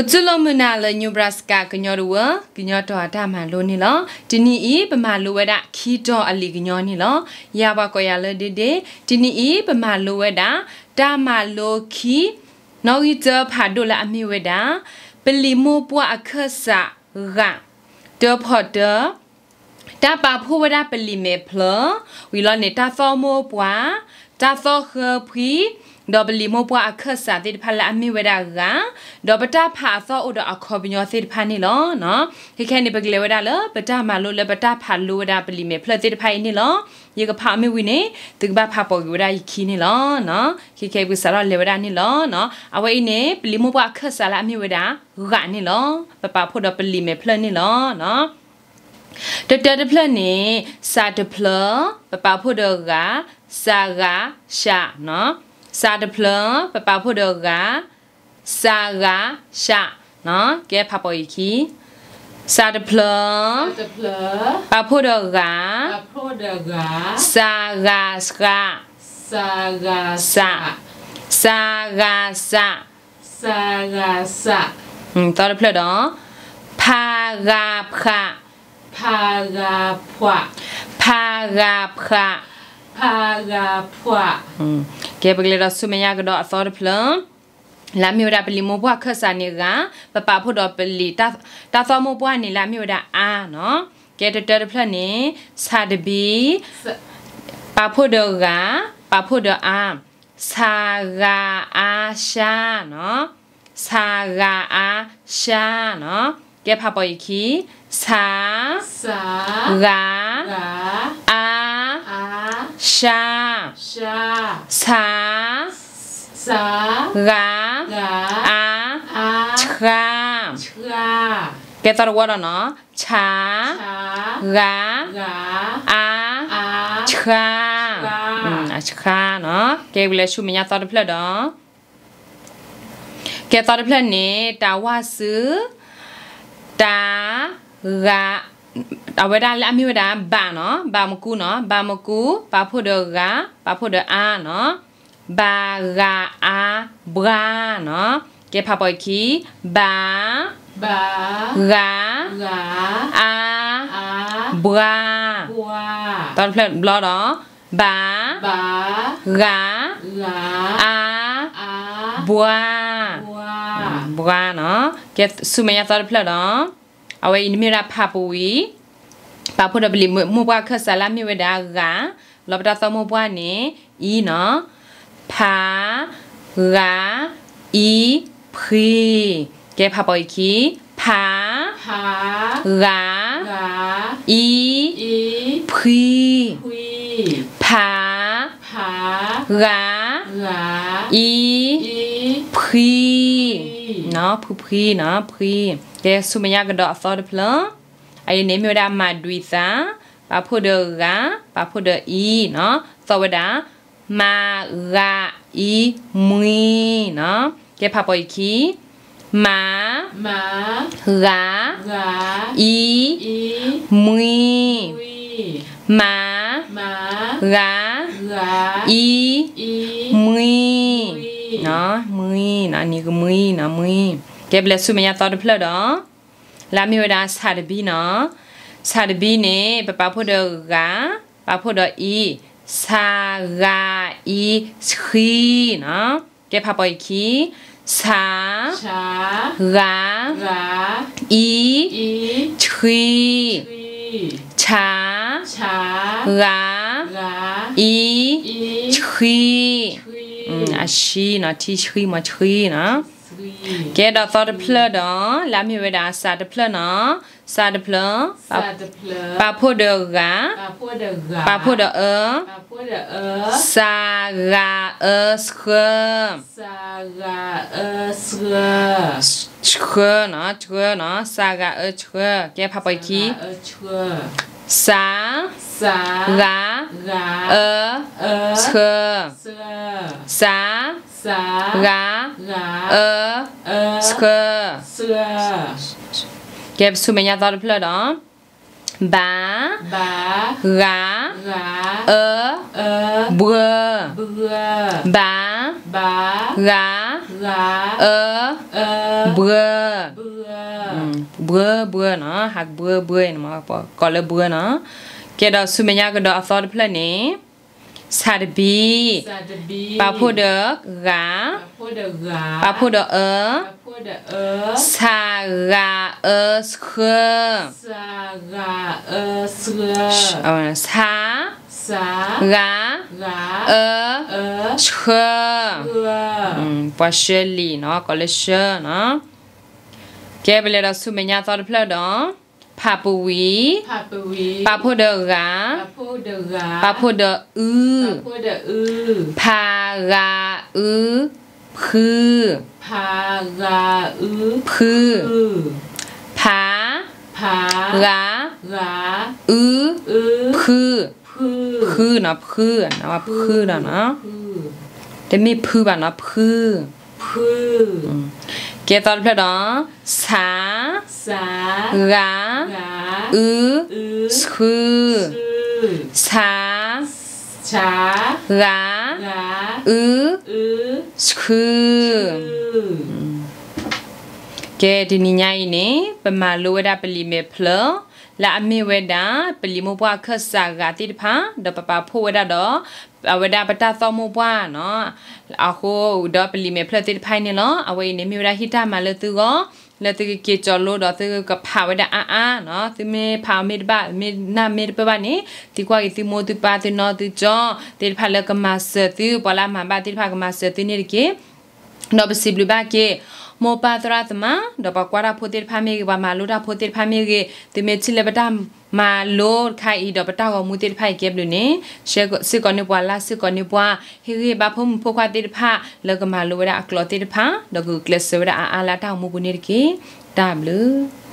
ပတူၢ်လိာ်မုာ်နၤလၢ Nebraska ကညီတဝၢ ကညီတီၤအတၢ်မၤလိန့ၣ်လီၤ. တနံၤအံၤ ပမၤလိဝဲဒၣ်ခံတီၤအလံာ်ကညီန့ၣ်လီၤ. ယၤပှၤကိးယၤလၢ ဒ့ဒ့, တနံၤအံၤ ပမၤလိဝဲဒၣ် တၢ်မၤလိခံ နီၣ်ဂံၢ်တၢဖးဒိၣ်လၢအမ့ၢ်ဝဲဒၣ် ပလံာ်မိၢ်ပှၢ်အခၢၣ်စး ဂၤ, တၢဖီတၢ, တၢ်ပာ်ဖှိၣ်ဝဲဒၣ်ပလံာ်မဲာ်ဖျၢၣ်, ဝံၤလီၤန့ၣ် တၢ်သီၣ်မိၢ်ပှၢ်, တၢ်သီၣ်ဃၢဖှံ, ဒီးပလံာ်မိၢ်ပှၢ်အခၢၣ်စးသ့ၣ်တဖၣ်လၢအမ့ၢ်ဝဲဒၣ်ဂၤ, ဒီးပတၢ်ဖးအသီၣ်အိၣ်ဒီးအခီပညီသ့ၣ်တဖၣ်န့ၣ်လီၤ. ခဲခဲန့ၣ် ပကလဲၤဝဲဒၣ်လၢ ပတၢ်မၤလိလၢပတၢ်ဖးလိဝဲဒၣ်ပလံာ်မဲာ်ဖျၢၣ်သ့ၣ်တဖၣ်အံၤန့ၣ်လီၤ. ယကဖးအီၤမ့ၢ်ဝံၤန့ၣ် သုကဘၣ်ဖးပိာ်က့ၤဝဲဒၣ်ယခံန့ၣ်လီၤ. ခဲခဲပကစးထီၣ်လဲၤဝဲဒၣ်န့ၣ်လီၤ. အဝဲအံၤန့ၣ် ပလံာ်မိၢ်ပှၢ်အခၢၣ်စးလၢအမ့ၢ်ဝဲဒၣ် ဂၤန့ၣ်လီၤ. ပပာ်ဖှိၣ်ဒီးပလံာ်မဲာ်ဖျၢၣ်န့ၣ်လီၤ. တတၢတဖျၢၣ်န့ၣ် စးတဖျၢၣ်, ပပာ်ဖှိၣ်ဒီးဂၤ, စးဂၤ, စး, စးတဖျၢၣ်, ပပာ်ဖှိၣ်ဒီးဂၤ, စးဂၤ, စး, ကဲဖးပိာ်အခံ, စးတဖျၢၣ်, ပာ်ဖှိၣ်ဒီးဂၤ, စးဂၤ, စး, စးဂၤ, စး, သီတဖျၢၣ်ဒီး ဖးဂၤဖး, ဖးဂၤဖး, ကဲပကလဲၤဒီးဆူမဲာ်ညါကဒီးအသီတဖျၢၣ်, လၢအမ့ၢ်ဝဲဒၣ်ပလံာ်မိၢ်ပှၢ်အခၢၣ်စးန့ၣ်ဂၤ, ပပာ်ဖှိၣ်ဒီးပလံာ်, တၢ်သီၣ်မိၢ်ပှၢ်န့ၣ်လၢအမ့ၢ်ဝဲဒၣ်အါနီၤ, ကဲတတၢတဖျၢၣ်န့ၣ်, ဆးတဘံ, ပာ်ဖှိၣ်ဒီးဂၤ, ပာ်ဖှိၣ်ဒီးအါ, ဆးဂၤအါရှါနီၤ, ဆးဂၤအါရှါနီၤ, ကဲဖးပိာ်အခံ, ဆး, ဂၤ, အါ, ရှါ, ဆး, ဂၤ, အါ, ဆှါ, ကဲသီၣ်တဝီဒီးနီၤ, ဆး, ဂၤ, အါ, ဆှါ, ဆှါနီၤ, ကဲပလဲၤဆူမဲာ်ညါသီတဖျၢၣ်ဒီး ကဲသီတဖျၢၣ်န့ၣ် တၢ်ဝၢ်စု, တၢ်, ဂၤ, အဝဲဒၣ်လၢအမ့ၢ်ဝဲဒၣ် ဘးနီၤ, ဘးမကူနီၤ, ဘးမကူ, ပာ်ဖှိၣ်ဒီးဂၤ, ပာ်ဖှိၣ်ဒီးအါနီၤ, ဘးဂၤအါ, ဘှါနီၤ, ကဲဖးပိာ်အခံ, ဘး, ဂၤ, အါ, ဘှါ, သီတဖျၢၣ်ဘျီဒီး, ဘး, ဂၤ, အါ, ဘှါ, ဘှါနီၤ, ကဲဆူမဲာ်ညါသီတဖျၢၣ်ဒီး, အဝဲအံၤန့ၣ်မ့ၢ်ဝဲဒၣ်ဖးပူၤဝံၤ, ပာ်ဖှိၣ်ဒီးပလံာ်မိၢ်ပှၢ်အခၢၣ်စးလၢအမ့ၢ်ဝဲဒၣ်ဂၤ, လီၤပတၢ်သီၣ်မိၢ်ပှၢ်န့ၣ်, အံၤနီၤ, ဖး, ဂၤ, အံၤ, ဖှံ, ကဲဖးပိာ်အခံ, ဖး, ဂၤ, အံၤ, ဖှံ, ဖး, ဂၤ, အံၤ, ဖှံ, ဖှံဖှံနီၤ, ဖှံ, ကဲဆူမဲာ်ညါကဒီးအသီတဖျၢၣ်, အအံၤန့ၣ်မ့ၢ်ဝဲဒၣ် မၤဒွံသး, ပာ်ဖှိၣ်ဒီးဂၤ, ပာ်ဖှိၣ်ဒီးအံၤနီၤ, သီၣ်ဝဲဒၣ်, မၤ, ဂၤ, အံၤ, မှံနီၤ, ကဲဖးပိာ်အခံ, မၤ, ဂၤ, အံၤ, မှံ, မၤ, ဂၤ, အံၤ, မှံ, မှံနီၤ, နံၤကမှံနီၤ, မှံ, ကဲပလဲၤဆူမဲာ်ညါသီတဖျၢၣ်ဒီး လၢအမ့ၢ်ဝဲဒၣ် ဆးတဘံနီၤ, ဆးတဘံန့ၣ် ပပာ်ဖှိၣ်ဒီးဂၤ, ပာ်ဖှိၣ်ဒီးအံၤ, ဆးဂၤအံၤဆှံနီၤ, ကဲဖးပိာ်အခံ, ဆး, ဂၤ, အံၤ, ဆှံ, ဆး, ဂၤ, အံၤ, ဆှံ, အဆှံနီၤ, ထံဆှံမ့ၢ်ဆှံနီၤ, ကဲဒီးသီတဖျၢၣ်ဒီး လၢအမ့ၢ်ဝဲဒၣ် စးတဖျၢၣ်နီၤ, စးတဖျၢၣ်, ပာ်ဖှိၣ်ဒီးဂၤ, ပာ်ဖှိၣ်ဒီးအၢ, စးဂၤအၢဆှၢ, ဆှၢနီၤ, ဆှၢနီၤ, စးဂၤအၢဆှၢ, ကဲဖးပိာ်အခံ, စး, ဂၤ, အၢ, ဆှၢ, စး, ဂၤ, အၢ, ဆှၢ, ကဲပဆူမဲာ်ညါသီတဖျၢၣ်ဒီး, ဘၤ, ဂၤ, အၢ, ဘှၢ, ဘၤ, ဂၤ, အၢ, ဘှၢ, ဘှၢဘှၢနီၤ, ဟးဘှၢဘှၢနီၤ, ကိးလၢဘှၢနီၤ. ကဲဒီးဆူမဲာ်ညါကဒီးအသီတဖျၢၣ်န့ၣ်, ဆးတဘံ, ပာ်ဖှိၣ်ဒီးဂၤ, ပာ်ဖှိၣ်ဒီးအၢ, ဆးဂၤအၢဆှၢ, ဆါ, ဂၤ, အၢ, ဆှၢ, ပှၤဆှၢလံာ်နီၤ, ကိးလၢဆှၢနီၤ. ကဲပလဲၤဒီးဆူမဲာ်ညါသီတဖျၢၣ်ဒီး, ဖးပဝံၤ, ပာ်ဖှိၣ်ဒီးဂၤ, ပာ်ဖှိၣ်ဒီးအု, ဖးဂၤအု, ဖု, ဖု, ဖး, ဂၤ, အု, ဖု, ဖုနီၤ, ဖု, ဖုနီၤ, တမ့ၢ်ဖုဘၣ်နီၤ, ဖု. ကဲသီတဖျၢၣ်ဒီး, ဆါ, ဂၤ, အု, ဆှု, ဆါ, ဂၤ, အု, ဆှု. ကဲတနံၤညါအံၤန့ၣ် ပမၤလိဝဲဒၣ်ပလံာ်မဲာ်ဖျၢၣ် လၢအမ့ၢ်ဝဲဒၣ် ပလံာ်မိၢ်ပှၢ်အခၢၣ်စးဂၤသ့ၣ်တဖၣ် ဒီးပပာ်ဖှိၣ်ဝဲဒၣ်ဒီး အဝဲဒၣ်ပတၢ်သီၣ်မိၢ်ပှၢ်နီၤ. အဃိဒီးပလံာ်မဲာ်ဖျၢၣ်သ့ၣ်တဖၣ်အံၤန့ၣ်လီၤ. အဝဲအံၤန့ၣ်မ့ၢ်ဝဲဒၣ်ဟံၣ်တၢ်မၤလၢသုဂီၢ် လၢသုကက့ၤကၠီလိဒီးသုကဖးဝဲဒၣ်အါအါနီၤ. သုမ့ၢ်ဖးအီၤမ့ၢ်တဘၣ် မ့ၢ်နၢ်မ့ၢ်တပၢၢ်ဘၣ်န့ၣ် သံကွၢ်က့ၤသုမိၢ်သုပၢ်သုနီၢ်သုကၠီသ့ၣ်တဖၣ်လၢကမၤစၢၤသု ပှၤလၢအမၤဘၣ်သ့ၣ်တဖၣ်ကမၤစၢၤသုန့ၣ်တက့ၢ်. ဒီးပစံးဘျုးဘၣ်က့ၤ မိၢ်ပၢ်သရၣ်သမါ ဒီးပှၤကွၢ်တၢ်ဖိသ့ၣ်တဖၣ်မ့ၢ်ဂ့ၤ ပှၤမၤလိတၢ်ဖိသ့ၣ်တဖၣ်မ့ၢ်ဂ့ၤ သုမ့ၢ်ထံၣ်လၢပတၢ်မၤလိတခါအံၤဒီးပတၢ်ဂီၤမူသ့ၣ်တဖၣ်အံၤကဲဘျုးန့ၣ် စ့ၢ်ကီးန့ၢ်ပှၤလၢ် စ့ၢ်ကီးန့ၢ်ပှၤ ဟ့ၣ်ဂံၢ်ဘါဖိမုၣ်ဖိခွါသ့ၣ်တဖၣ် လၢကမၤလိဝဲဒၣ်အကျိာ်သ့ၣ်တဖၣ် ဒီးကဂုာ်ကျဲးစၢးဝဲဒၣ်အါအါလၢအတၢ်ဂီၤမူပူၤန့ၣ်တက့ၢ်. တၢ်ဘျုး